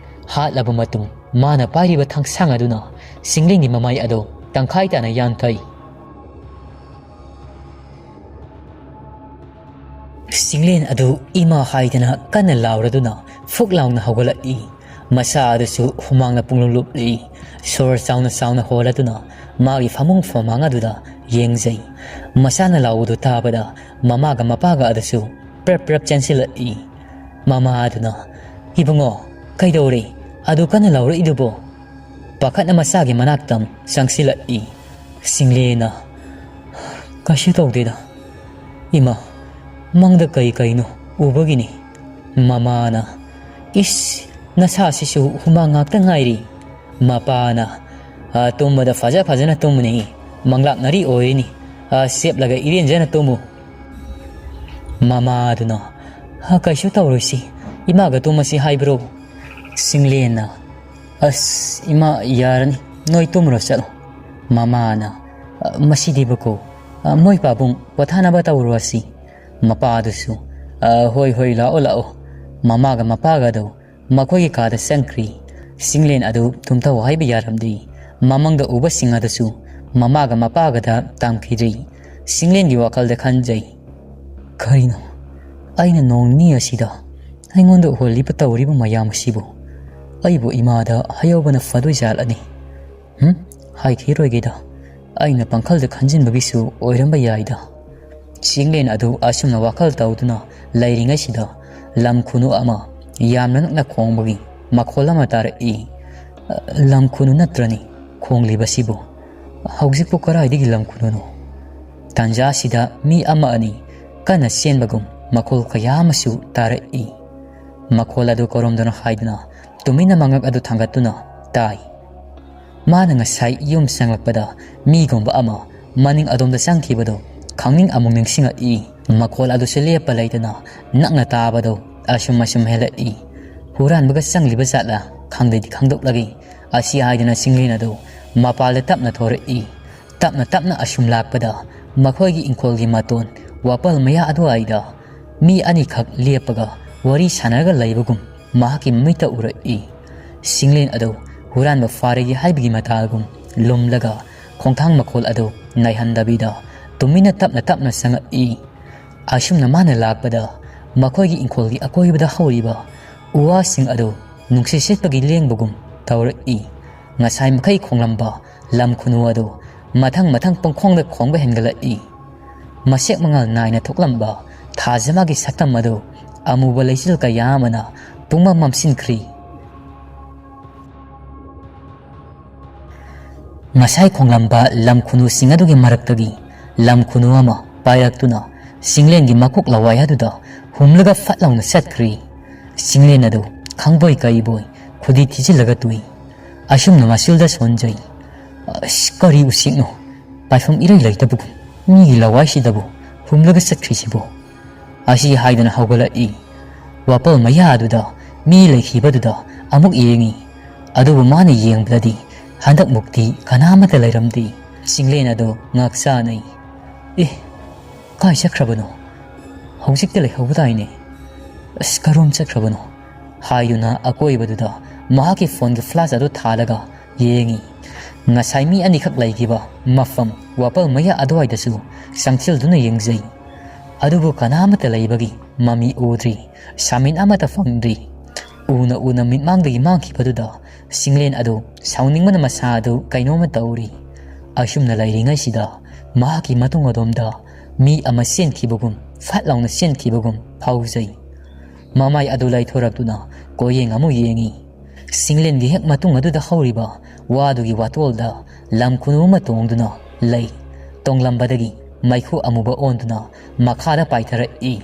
ꯍꯥꯠꯂꯕ ꯃꯇꯨꯡ ꯃꯥꯅ ꯄꯥꯏꯔꯤꯕ ꯊꯥꯡꯁꯥꯡ ꯑꯗꯨꯅ ꯆꯤꯡꯂꯦꯟꯒꯤ ꯃꯃꯥꯏ ꯑꯗꯨ ꯇꯪꯈꯥꯏ ꯇꯥꯅ ꯌꯥꯟꯊꯩ꯫ ꯆꯤꯡꯂꯦꯟ ꯑꯗꯨ ꯏꯃꯥ ꯍꯥꯏꯗꯅ ꯀꯟꯅ ꯂꯥꯎꯔꯗꯨꯅ ꯐꯨꯛ ꯂꯥꯎꯅ ꯍꯧꯒꯠꯂꯛꯏ꯫ ꯃꯁꯥ ꯑꯗꯨꯁꯨ ꯍꯨꯃꯥꯡꯅ ꯄꯨꯡꯂꯨꯞ ꯂꯨꯞꯂꯤ꯫ ꯁꯣꯔ ꯆꯥꯎꯅ ꯆꯥꯎꯅ ꯍꯣꯜꯂꯗꯨꯅ ꯃꯥꯒꯤ ꯐꯃꯨꯡ ꯐꯃꯥꯡ ꯑꯗꯨꯗ ꯌꯦꯡꯖꯩ꯫ ꯃꯁꯥꯅ ꯂꯥꯎꯕꯗꯨ ꯇꯥꯕꯗ ꯃꯃꯥꯒ ꯃꯄꯥꯒ ꯑꯗꯨꯁꯨ ꯄ꯭ꯔꯞ ꯄ꯭ꯔꯞ ꯆꯦꯟꯁꯤꯜꯂꯛꯏ꯫ ꯃꯃꯥ ꯑꯗꯨꯅ, "ꯏꯕꯨꯡꯉꯣ, ꯀꯩꯗꯧꯔꯦ? ꯑꯗꯨ ꯀꯟꯅ ꯂꯥꯎꯔꯛꯏꯗꯨꯕꯣ?" ꯄꯥꯈꯠꯅ ꯃꯆꯥꯒꯤ ꯃꯅꯥꯛꯇ ꯆꯪꯁꯤꯜꯂꯛꯏ꯫ ꯆꯤꯡꯂꯦꯟꯅ, "ꯀꯩꯁꯨ ꯇꯧꯗꯦꯗ ꯏꯃꯥ, ꯃꯪꯗ ꯀꯩ ꯀꯩꯅꯣ ꯎꯕꯒꯤꯅꯤ꯫" ꯃꯃꯥꯅ, "ꯏꯁ, ꯅꯁꯥꯁꯤꯁꯨ ꯍꯨꯃꯥꯡ ꯉꯥꯛꯇ ꯉꯥꯏꯔꯤ꯫" ꯃꯄꯥꯅ, "ꯑ, ꯇꯨꯝꯕꯗ ꯐꯖ ꯐꯖꯅ ꯇꯨꯝꯃꯨꯅꯦ, ꯃꯪꯂꯥꯛꯅꯔꯤ ꯑꯣꯏꯔꯤꯅꯤ꯫ ꯑ, ꯁꯦꯞꯂꯒ ꯏꯔꯦꯟꯖꯅ ꯇꯨꯝꯃꯨ꯫" ꯃꯃꯥꯗꯨꯅ, "ꯍ, ꯀꯩꯁꯨ ꯇꯧꯔꯣꯏꯁꯤ, ꯏꯃꯥꯒ ꯇꯨꯝꯃꯁꯤ ꯍꯥꯏꯕ꯭ꯔꯣ?" ꯆꯤꯡꯂꯦꯟꯅ, "ꯑꯁ, ꯏꯃꯥ, ꯌꯥꯔꯅꯤ, ꯅꯣꯏ ꯇꯨꯝꯃꯨꯔꯣ ꯆꯠꯂꯣ꯫" ꯃꯃꯥꯅ, "ꯑ, ꯃꯁꯤꯗꯤꯕꯀꯣ, ꯑ, ꯃꯣꯏ ꯄꯥꯕꯨꯡ ꯄꯣꯊꯥꯅꯕ ꯇꯧꯔꯨꯔꯁꯤ꯫" ꯃꯄꯥꯗꯨꯁꯨ, "ꯑ, ꯍꯣꯏ, ꯍꯣꯏ, ꯂꯥꯛꯑꯣ, ꯂꯥꯛꯑꯣ꯫" ꯃꯃꯥꯒ ꯃꯄꯥꯒꯗꯣ ꯃꯈꯣꯏꯒꯤ ꯀꯥꯗ ꯆꯪꯈ꯭ꯔꯤ꯫ ꯆꯤꯡꯂꯦꯟ ꯑꯗꯨ ꯇꯨꯝꯊꯧ ꯍꯥꯏꯕ ꯌꯥꯔꯝꯗ꯭ꯔꯤ꯫ ꯃꯃꯪꯗ ꯎꯕꯁꯤꯡ ꯑꯗꯨꯁꯨ ꯃꯃꯥꯒ ꯃꯄꯥꯒꯗ ꯇꯝꯈꯤꯗ꯭ꯔꯤ꯫ ꯆꯤꯡꯂꯦꯟꯒꯤ ꯋꯥꯈꯜꯗ ꯈꯟꯖꯩ, "ꯀꯔꯤꯅꯣ ꯑꯩꯅ ꯅꯣꯡ ꯅꯤꯅꯤ ꯑꯁꯤꯗ ꯑꯩꯉꯣꯟꯗ ꯎꯍꯜꯂꯤꯕ ꯇꯧꯔꯤꯕ ꯃꯌꯥꯝ ꯑꯁꯤꯕꯨ? ꯑꯩꯕꯨ ꯏꯃꯥꯗ ꯍꯥꯏꯍꯧꯕꯅ ꯐꯗꯣꯏ ꯖꯥꯠꯂꯅꯤ꯫ ꯍꯨꯝ? ꯍꯥꯏꯈꯤꯔꯣꯏꯒꯦꯗ, ꯑꯩꯅ ꯄꯪꯈꯜꯗ ꯈꯟꯖꯤꯟꯕꯒꯤꯁꯨ ꯑꯣꯏꯔꯝꯕ ꯌꯥꯏꯗ꯫" ꯆꯤꯡꯂꯦꯟ ꯑꯗꯨ ꯑꯁꯨꯝꯅ ꯋꯥꯈꯜ ꯇꯧꯗꯨꯅ ꯂꯩꯔꯤꯉꯩꯁꯤꯗ ꯂꯝ ꯈꯨꯅꯨ ꯑꯃ ꯌꯥꯝꯅ ꯅꯛꯅ ꯈꯣꯡꯕꯒꯤ ꯃꯈꯣꯜ ꯑꯃ ꯇꯥꯔꯛꯏ꯫ "ꯂꯝ ꯈꯨꯅꯨ ꯅꯠꯇ꯭ꯔꯅꯤ ꯈꯣꯡꯂꯤꯕꯁꯤꯕꯨ? ꯍꯧꯖꯤꯛꯄꯨ ꯀꯗꯥꯏꯗꯒꯤ ꯂꯝ ꯈꯨꯅꯨꯅꯣ?" ꯇꯥꯟꯖꯥꯁꯤꯗ ꯃꯤ ꯑꯃ ꯑꯅꯤ ꯀꯟꯅ ꯆꯦꯟꯕꯒꯨꯝ ꯃꯈꯣꯜ ꯀꯌꯥ ꯑꯃꯁꯨ ꯇꯥꯔꯛꯏ꯫ ꯃꯈꯣꯜ ꯑꯗꯨ ꯀꯔꯣꯝꯗꯅꯣ ꯍꯥꯏꯗꯨꯅ ꯇꯨꯃꯤꯟꯅ ꯃꯉꯛ ꯑꯗꯨ ꯊꯥꯡꯒꯠꯇꯨꯅ ꯇꯥꯏ꯫ ꯃꯥꯅ ꯉꯁꯥꯏ ꯌꯨꯝ ꯆꯪꯂꯛꯄꯗ ꯃꯤꯒꯨꯝꯕ ꯑꯃ ꯃꯅꯤꯡ ꯑꯗꯣꯝꯗ ꯆꯪꯈꯤꯕꯗꯨ ꯈꯪꯅꯤꯡ ꯑꯃꯨꯛ ꯅꯤꯡꯁꯤꯡꯂꯛꯏ꯫ ꯃꯈꯣꯜ ꯑꯗꯨꯁꯨ ꯂꯦꯞꯄ ꯂꯩꯇꯅ ꯅꯛꯅ ꯇꯥꯕꯗꯨ ꯑꯁꯨꯝ ꯑꯁꯨꯝ ꯍꯦꯜꯂꯛꯏ꯫ ꯍꯨꯔꯥꯟꯕꯒ ꯆꯪꯂꯤꯕ ꯖꯥꯠꯂ ꯈꯪꯗꯦꯗꯤ ꯈꯪꯗꯣꯛꯂꯒꯦ꯫ ꯑꯁꯤ ꯍꯥꯏꯗꯨꯅ ꯆꯤꯡꯂꯦꯟ ꯑꯗꯨ ꯃꯄꯥꯜꯗ ꯇꯞꯅ ꯊꯣꯔꯛꯏ꯫ ꯇꯞꯅ ꯇꯞꯅ ꯑꯁꯨꯝ ꯂꯥꯛꯄꯗ ꯃꯈꯣꯏꯒꯤ ꯏꯪꯈꯣꯜꯒꯤ ꯃꯇꯣꯟ ꯋꯥꯄꯜ ꯃꯌꯥ ꯑꯗꯨꯋꯥꯏꯗ ꯃꯤ ꯑꯅꯤꯈꯛ ꯂꯦꯞꯄꯒ ꯋꯥꯔꯤ ꯁꯥꯟꯅꯔꯒ ꯂꯩꯕꯒꯨꯝ ꯃꯍꯥꯛꯀꯤ ꯃꯃꯤꯠꯇ ꯎꯔꯛꯏ꯫ ꯆꯤꯡꯂꯦꯟ ꯑꯗꯨ ꯍꯨꯔꯥꯟꯕ ꯐꯥꯔꯦꯒꯤ ꯍꯥꯏꯕꯒꯤ ꯃꯇꯥꯒꯨꯝ ꯂꯨꯝꯂꯒ ꯈꯣꯡꯊꯥꯡ ꯃꯈꯣꯜ ꯑꯗꯨ ꯅꯥꯏꯍꯟꯗꯕꯤꯗ ꯇꯨꯃꯤꯟꯅ ꯇꯞꯅ ꯇꯞꯅ ꯆꯪꯉꯛꯏ꯫ ꯑꯁꯨꯝꯅ ꯃꯥꯅ ꯂꯥꯛꯄꯗ ꯃꯈꯣꯏꯒꯤ ꯏꯪꯈꯣꯜꯒꯤ ꯑꯀꯣꯏꯕꯗ ꯍꯧꯔꯤꯕ ꯎ ꯋꯥꯁꯤꯡ ꯑꯗꯨ ꯅꯨꯡꯁꯤꯠ ꯁꯤꯠꯄꯒꯤ ꯂꯦꯡꯕꯒꯨꯝ ꯇꯧꯔꯛꯏ꯫ ꯉꯁꯥꯏ ꯃꯈꯩ ꯈꯣꯡꯂꯝꯕ ꯂꯝ ꯈꯨꯅꯨ ꯑꯗꯨ ꯃꯊꯪ ꯃꯊꯪ ꯄꯪꯈꯣꯡꯗ ꯈꯣꯡꯕ ꯍꯦꯟꯒꯠꯂꯛꯏ꯫ ꯃꯁꯦꯛ ꯃꯉꯥꯜ ꯅꯥꯏꯅ ꯊꯣꯛꯂꯝꯕ ꯊꯥꯖꯃꯥꯒꯤ ꯁꯛꯇꯝ ꯑꯗꯨ ꯑꯃꯨꯕ ꯂꯩꯆꯤꯜ ꯀꯌꯥ ꯑꯃꯅ ꯄꯨꯡꯃꯝ ꯃꯝꯁꯤꯟꯈ꯭ꯔꯤ꯫ ꯉꯁꯥꯏ ꯈꯣꯡꯂꯝꯕ ꯂꯝ ꯈꯨꯅꯨꯁꯤꯡ ꯑꯗꯨꯒꯤ ꯃꯔꯛꯇꯒꯤ ꯂꯝ ꯈꯨꯅꯨ ꯑꯃ ꯄꯥꯏꯔꯛꯇꯨꯅ ꯆꯤꯡꯂꯦꯟꯒꯤ ꯃꯀꯣꯛ ꯂꯋꯥꯏ ꯑꯗꯨꯗ ꯍꯨꯝꯂꯒ ꯐꯠ ꯂꯥꯎꯅ ꯆꯠꯈ꯭ꯔꯤ꯫ ꯆꯤꯡꯂꯦꯟ ꯑꯗꯨ ꯈꯪꯕꯣꯏ ꯀꯩꯕꯣꯏ ꯈꯨꯗꯤ ꯊꯤꯖꯤꯜꯂꯒ ꯇꯨꯏ꯫ ꯑꯁꯨꯝꯅ ꯃꯆꯤꯜꯗ ꯁꯣꯟꯖꯩ꯫ ꯑꯁ, ꯀꯔꯤ ꯎꯆꯦꯛꯅꯣ? ꯄꯥꯏꯐꯝ ꯏꯔꯩ ꯂꯩꯇꯕꯒꯨꯝ ꯃꯤꯒꯤ ꯂꯋꯥꯏꯁꯤꯗꯕꯨ ꯍꯨꯝꯂꯒ ꯆꯠꯈ꯭ꯔꯤꯁꯤꯕꯣ? ꯑꯁꯤ ꯍꯥꯏꯗꯨꯅ ꯍꯧꯒꯠꯂꯛꯏ꯫ ꯋꯥꯄꯜ ꯃꯌꯥ ꯑꯗꯨꯗ ꯃꯤ ꯂꯩꯈꯤꯕꯗꯨꯗ ꯑꯃꯨꯛ ꯌꯦꯡꯉꯤ꯫ ꯑꯗꯨꯕꯨ ꯃꯥꯅ ꯌꯦꯡꯕꯗꯗꯤ ꯍꯟꯗꯛꯃꯨꯛꯇꯤ ꯀꯅꯥꯃꯠꯇ ꯂꯩꯔꯝꯗꯦ꯫ ꯆꯤꯡꯂꯦꯟ ꯑꯗꯨ ꯉꯥꯛ ꯆꯥꯅꯩ꯫ "ꯑꯦ, ꯀꯥꯏ ꯆꯠꯈ꯭ꯔꯕꯅꯣ? ꯍꯧꯖꯤꯛꯇ ꯂꯩꯍꯧꯕꯗꯥꯏꯅꯦ꯫ ꯑꯁ, ꯀꯔꯣꯝ ꯆꯠꯈ꯭ꯔꯕꯅꯣ?" ꯍꯥꯏꯗꯨꯅ ꯑꯀꯣꯏꯕꯗꯨꯗ ꯃꯍꯥꯛꯀꯤ ꯐꯣꯟꯒꯤ ꯐ꯭ꯂꯥꯁ ꯑꯗꯨ ꯊꯥꯜꯂꯒ ꯌꯦꯡꯉꯤ꯫ ꯉꯁꯥꯏ ꯃꯤ ꯑꯅꯤꯈꯛ ꯂꯩꯈꯤꯕ ꯃꯐꯝ ꯋꯥꯄꯜ ꯃꯌꯥ ꯑꯗꯨꯋꯥꯏꯗꯁꯨ ꯆꯪꯁꯤꯜꯗꯨꯅ ꯌꯦꯡꯖꯩ꯫ ꯑꯗꯨꯕꯨ ꯀꯅꯥꯃꯠꯇ ꯂꯩꯕꯒꯤ ꯃꯃꯤ ꯎꯗ꯭ꯔꯤ꯫ ꯁꯥꯃꯤꯟ ꯑꯃꯠꯇ ꯐꯪꯗ꯭ꯔꯤ꯫ ꯎꯅ ꯎꯅ ꯃꯤꯠꯃꯥꯡꯗꯒꯤ ꯃꯥꯡꯈꯤꯕꯗꯨꯗ ꯆꯤꯡꯂꯦꯟ ꯑꯗꯨ ꯁꯥꯎꯅꯤꯡꯕꯅ ꯃꯁꯥ ꯑꯗꯨ ꯀꯩꯅꯣꯝꯃ ꯇꯧꯔꯤ꯫ ꯑꯁꯨꯝꯅ ꯂꯩꯔꯤꯉꯩꯁꯤꯗ ꯃꯍꯥꯛꯀꯤ ꯃꯇꯨꯡ ꯑꯗꯣꯝꯗ ꯃꯤ ꯑꯃ ꯆꯦꯟꯈꯤꯕꯒꯨꯝ, ꯐꯠ ꯂꯥꯎꯅ ꯆꯦꯟꯈꯤꯕꯒꯨꯝ ꯐꯥꯎꯖꯩ꯫ ꯃꯃꯥꯏ ꯑꯗꯨ ꯂꯩꯊꯣꯔꯛꯇꯨꯅ ꯀꯣꯌꯦꯡ ꯑꯃꯨꯛ ꯌꯦꯡꯉꯤ꯫ ꯆꯤꯡꯂꯦꯟꯒꯤ ꯍꯦꯛ ꯃꯇꯨꯡ ꯑꯗꯨꯗ ꯍꯧꯔꯤꯕ ꯋꯥꯗꯨꯒꯤ ꯋꯥꯇꯣꯜꯗ ꯂꯝ ꯈꯨꯅꯨ ꯑꯃ ꯇꯣꯡꯗꯨꯅ ꯂꯩ꯫ ꯇꯣꯡꯂꯝꯕꯗꯒꯤ ꯃꯩꯈꯨ ꯑꯃꯨꯕ ꯑꯣꯟꯗꯨꯅ ꯃꯈꯥꯗ ꯄꯥꯏꯊꯔꯛꯏ꯫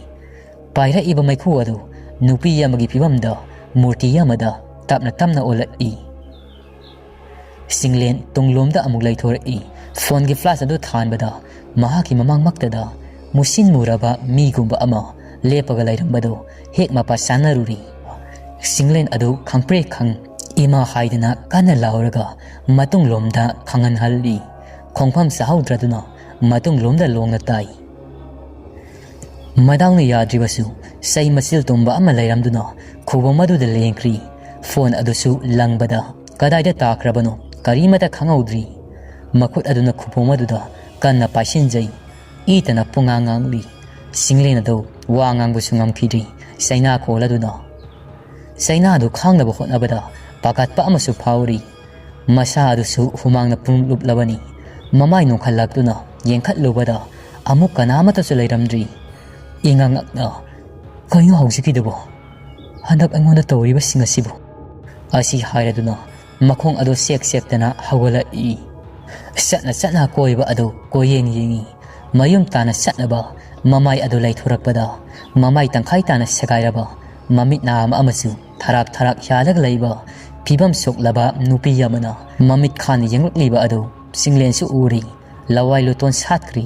ꯄꯥꯏꯔꯛꯏꯕ ꯃꯩꯈꯨ ꯑꯗꯨ ꯅꯨꯄꯤ ꯑꯃꯒꯤ ꯐꯤꯕꯝꯗ ꯃꯨꯔꯇꯤ ꯑꯃꯗ ꯇꯞꯅ ꯇꯞꯅ ꯑꯣꯜꯂꯛꯏ꯫ ꯆꯤꯡꯂꯦꯟ ꯇꯨꯡꯂꯣꯝꯗ ꯑꯃꯨꯛ ꯂꯩꯊꯣꯔꯛꯏ꯫ ꯐꯣꯟꯒꯤ ꯐ꯭ꯂꯥꯁ ꯑꯗꯨ ꯊꯥꯟꯕꯗ ꯃꯍꯥꯛꯀꯤ ꯃꯃꯥꯡꯃꯛꯇꯗ ꯃꯨꯁꯤꯟ ꯃꯨꯔꯕ ꯃꯤꯒꯨꯝꯕ ꯑꯃ ꯂꯦꯞꯄꯒ ꯂꯩꯔꯝꯕꯗꯨ ꯍꯦꯛ ꯃꯄꯥ ꯆꯥꯅꯔꯨꯔꯤ꯫ ꯆꯤꯡꯂꯦꯟ ꯑꯗꯨ ꯈꯪꯄ꯭ꯔꯦꯛ ꯈꯪ ꯏꯃꯥ ꯍꯥꯏꯗꯅ ꯀꯟꯅ ꯂꯥꯎꯔꯒ ꯃꯇꯨꯡꯂꯣꯝꯗ ꯈꯪꯍꯟꯍꯜꯂꯤ꯫ ꯈꯣꯡꯐꯝ ꯆꯥꯍꯧꯗ꯭ꯔꯗꯨꯅ ꯃꯇꯨꯡꯂꯣꯝꯗ ꯂꯣꯡꯅ ꯇꯥꯏ꯫ ꯃꯗꯥꯎꯅ ꯌꯥꯗ꯭ꯔꯤꯕꯁꯨ ꯆꯩ ꯃꯆꯤꯜ ꯇꯨꯝꯕ ꯑꯃ ꯂꯩꯔꯝꯗꯨꯅ ꯈꯨꯕꯣꯝ ꯑꯗꯨꯗ ꯂꯦꯡꯈ꯭ꯔꯤ꯫ ꯐꯣꯟ ꯑꯗꯨꯁꯨ ꯂꯪꯕꯗ ꯀꯗꯥꯏꯗ ꯇꯥꯈ꯭ꯔꯕꯅꯣ ꯀꯔꯤꯃꯇ ꯈꯪꯍꯧꯗ꯭ꯔꯤ꯫ ꯃꯈꯨꯠ ꯑꯗꯨꯅ ꯈꯨꯕꯣꯝ ꯑꯗꯨꯗ ꯀꯟꯅ ꯄꯥꯏꯁꯤꯟꯖꯩ꯫ ꯏꯇꯅ ꯄꯨꯡꯉꯥꯡ ꯉꯥꯡꯂꯤ꯫ ꯁꯤꯡꯂꯦꯟ ꯑꯗꯨ ꯋꯥ ꯉꯥꯡꯕꯁꯨ ꯉꯝꯈꯤꯗ꯭ꯔꯤ꯫ ꯆꯩꯅꯥ ꯀꯣꯜ ꯑꯗꯨꯅ ꯆꯩꯅꯥꯗꯨ ꯈꯥꯡꯅꯕ ꯍꯣꯠꯅꯕꯗ ꯄꯥꯈꯠꯄ ꯑꯃꯁꯨ ꯐꯥꯎꯔꯤ꯫ ꯃꯁꯥ ꯑꯗꯨꯁꯨ ꯍꯨꯃꯥꯡꯅ ꯄꯨꯡꯂꯨꯞꯂꯕꯅꯤ꯫ ꯃꯃꯥꯏ ꯅꯣꯡꯈꯠꯂꯛꯇꯨꯅ ꯌꯦꯡꯈꯠꯂꯨꯕꯗ ꯑꯃꯨꯛ ꯀꯅꯥꯃꯠꯇꯁꯨ ꯂꯩꯔꯝꯗ꯭ꯔꯤ꯫ ꯏꯉꯛꯉꯛꯅ, "ꯀꯩꯅꯣ ꯍꯧꯖꯤꯛꯀꯤꯗꯨꯕꯣ? ꯍꯟꯗꯛ ꯑꯩꯉꯣꯟꯗ ꯇꯧꯔꯤꯕꯁꯤꯡ ꯑꯁꯤꯕꯨ?" ꯑꯁꯤ ꯍꯥꯏꯔꯗꯨꯅ ꯃꯈꯣꯡ ꯑꯗꯨ ꯁꯦꯛ ꯁꯦꯛꯇꯅ ꯍꯧꯒꯠꯂꯛꯏ꯫ ꯆꯠꯅ ꯆꯠꯅ ꯀꯣꯏꯕ ꯑꯗꯨ ꯀꯣꯏꯌꯦꯡ ꯌꯦꯡꯏ꯫ ꯃꯌꯨꯝ ꯇꯥꯅ ꯆꯠꯅꯕ ꯃꯃꯥꯏ ꯑꯗꯨ ꯂꯩꯊꯣꯔꯛꯄꯗ ꯃꯃꯥꯏ ꯇꯪꯈꯥꯏ ꯇꯥꯅ ꯁꯦꯒꯥꯏꯔꯕ ꯃꯃꯤꯠ ꯅꯥ ꯑꯃ ꯑꯃꯁꯨ ꯊꯔꯥꯛ ꯊꯔꯥꯛ ꯌꯥꯜꯂꯒ ꯂꯩꯕ ꯐꯤꯕꯝ ꯁꯣꯛꯂꯕ ꯅꯨꯄꯤ ꯑꯃꯅ ꯃꯃꯤꯠ ꯈꯥꯅ ꯌꯦꯡꯂꯛꯂꯤꯕ ꯑꯗꯨ ꯁꯤꯡꯂꯦꯟꯁꯨ ꯎꯔꯤ꯫ ꯂꯋꯥꯏ ꯂꯨꯇꯣꯟ ꯁꯥꯠꯈ꯭ꯔꯤ꯫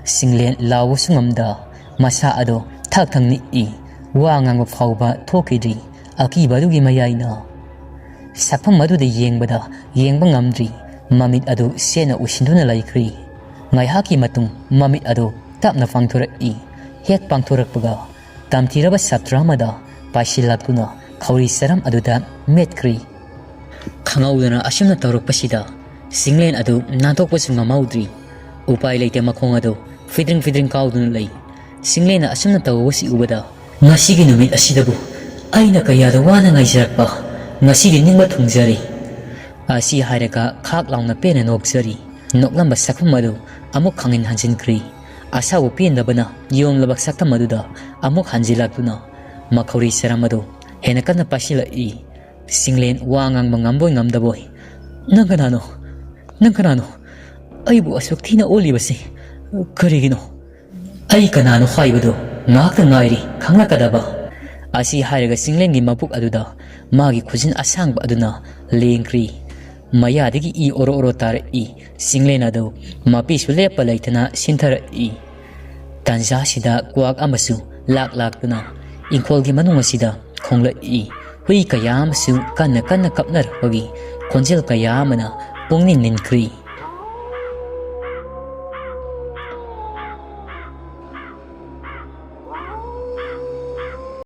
ꯁꯤꯡꯂꯦꯟ ꯂꯥꯎꯕꯁꯨ ꯉꯝꯗ ꯃꯁꯥ ꯑꯗꯨ ꯊꯛ ꯊꯛ ꯅꯤꯛꯏ꯫ ꯋꯥ ꯉꯥꯡꯕ ꯐꯥꯎꯕ ꯊꯣꯛꯈꯤꯗ꯭ꯔꯤ꯫ ꯑꯀꯤꯕ ꯑꯗꯨꯒꯤ ꯃꯌꯥꯏꯅ ꯁꯛꯐꯝ ꯑꯗꯨꯗ ꯌꯦꯡꯕꯗ ꯌꯦꯡꯕ ꯉꯝꯗ꯭ꯔꯤ꯫ ꯃꯃꯤꯠ ꯑꯗꯨ ꯁꯦꯟꯅ ꯎꯏꯁꯤꯟꯗꯨꯅ ꯂꯩꯈ꯭ꯔꯤ꯫ ꯉꯥꯏꯍꯥꯛꯀꯤ ꯃꯇꯨꯡ ꯃꯃꯤꯠ ꯑꯗꯨ ꯇꯞꯅ ꯄꯥꯡꯊꯣꯔꯛꯏ꯫ ꯍꯦꯛ ꯄꯥꯡꯊꯣꯔꯛꯄꯒ ꯇꯝꯊꯤꯔꯕ ꯁꯥꯇ꯭ꯔ ꯑꯃꯗ ꯄꯥꯏꯁꯤꯜꯂꯛꯇꯨꯅ ꯈꯧꯔꯤ ꯆꯔꯝ ꯑꯗꯨꯗ ꯃꯦꯠꯈ꯭ꯔꯤ꯫ ꯈꯪꯍꯧꯗꯅ ꯑꯁꯨꯝꯅ ꯇꯧꯔꯛꯄꯁꯤꯗ ꯁꯤꯡꯂꯦꯟ ꯑꯗꯨ ꯅꯥꯟꯊꯣꯛꯄꯁꯨ ꯉꯝꯍꯧꯗ꯭ꯔꯤ꯫ ꯎꯄꯥꯏ ꯂꯩꯇꯦ, ꯃꯈꯣꯡ ꯑꯗꯨ ꯐꯤꯗ꯭ꯔꯤꯡ ꯐꯤꯗ꯭ꯔꯤꯡ ꯀꯥꯎꯗꯨꯅ ꯂꯩ꯫ ꯁꯤꯡꯂꯦꯟꯅ ꯑꯁꯨꯝꯅ ꯇꯧꯕꯁꯤ ꯎꯕꯗ, "ꯉꯁꯤꯒꯤ ꯅꯨꯃꯤꯠ ꯑꯁꯤꯗꯕꯨ ꯑꯩꯅ ꯀꯌꯥꯗ ꯋꯥꯅ ꯉꯥꯏꯖꯔꯛꯄ, ꯉꯁꯤꯗꯤ ꯅꯤꯡꯕ ꯊꯨꯡꯖꯔꯤ" ꯑꯁꯤ ꯍꯥꯏꯔꯒ ꯈꯥꯛ ꯂꯥꯎꯅ ꯄꯦꯟꯅ ꯅꯣꯛꯆꯔꯤ꯫ ꯅꯣꯛꯂꯝꯕ ꯁꯛꯐꯝ ꯑꯗꯨ ꯑꯃꯨꯛ ꯈꯪꯍꯟ ꯍꯟꯖꯤꯟꯈ꯭ꯔꯤ꯫ ꯑꯁꯥꯎꯕ ꯄꯦꯟꯗꯕꯅ ꯌꯣꯝꯂꯕ ꯁꯛꯇꯝ ꯑꯗꯨꯗ ꯑꯃꯨꯛ ꯍꯟꯖꯤꯜꯂꯛꯇꯨꯅ ꯃꯈꯧꯔꯤ ꯆꯔꯝ ꯑꯗꯨ ꯍꯦꯟꯅ ꯀꯟꯅ ꯄꯥꯏꯁꯤꯜꯂꯛꯏ꯫ ꯁꯤꯡꯂꯦꯟ ꯋꯥ ꯉꯥꯡꯕ ꯉꯝꯕꯣꯏ ꯉꯝꯗꯕꯣꯏ, "ꯅꯪ ꯀꯅꯥꯅꯣ? ꯅꯪ ꯀꯅꯥꯅꯣ? ꯑꯩꯕꯨ ꯑꯁꯨꯛ ꯊꯤꯅ ꯑꯣꯜꯂꯤꯕꯁꯤ ꯀꯔꯤꯒꯤꯅꯣ?" "ꯑꯩ ꯀꯅꯥꯅꯣ ꯍꯥꯏꯕꯗꯨ ꯉꯥꯏꯍꯥꯛꯇ ꯉꯥꯏꯔꯤ ꯈꯪꯂꯛꯀꯗꯕ" ꯑꯁꯤ ꯍꯥꯏꯔꯒ ꯁꯤꯡꯂꯦꯟꯒꯤ ꯃꯕꯨꯛ ꯑꯗꯨꯗ ꯃꯥꯒꯤ ꯈꯨꯖꯤꯟ ꯑꯁꯥꯡꯕ ꯑꯗꯨꯅ ꯂꯦꯡꯈ꯭ꯔꯤ꯫ ꯃꯌꯥꯗꯒꯤ ꯏ ꯑꯣꯔꯣ ꯑꯣꯔꯣ ꯇꯥꯔꯛꯏ꯫ ꯁꯤꯡꯂꯦꯟ ꯑꯗꯨ ꯃꯄꯤꯁꯨ ꯂꯦꯞꯄ ꯂꯩꯇꯅ ꯁꯤꯟꯊꯔꯛꯏ꯫ ꯇꯥꯟꯖꯥꯁꯤꯗ ꯀ꯭ꯋꯥꯛ ꯑꯃꯁꯨ ꯂꯥꯛ ꯂꯥꯛꯇꯨꯅ ꯏꯪꯈꯣꯜꯒꯤ ꯃꯅꯨꯡ ꯑꯁꯤꯗ ꯈꯣꯡꯂꯛꯏ꯫ ꯍꯨꯏ ꯀꯌꯥ ꯑꯃꯁꯨ ꯀꯟꯅ ꯀꯟꯅ ꯀꯞꯅꯔꯛꯄꯒꯤ ꯈꯣꯟꯖꯦꯜ ꯀꯌꯥ ꯑꯃꯅ ꯄꯨꯛꯅꯤꯡ ꯅꯤꯟꯈ꯭ꯔꯤ꯫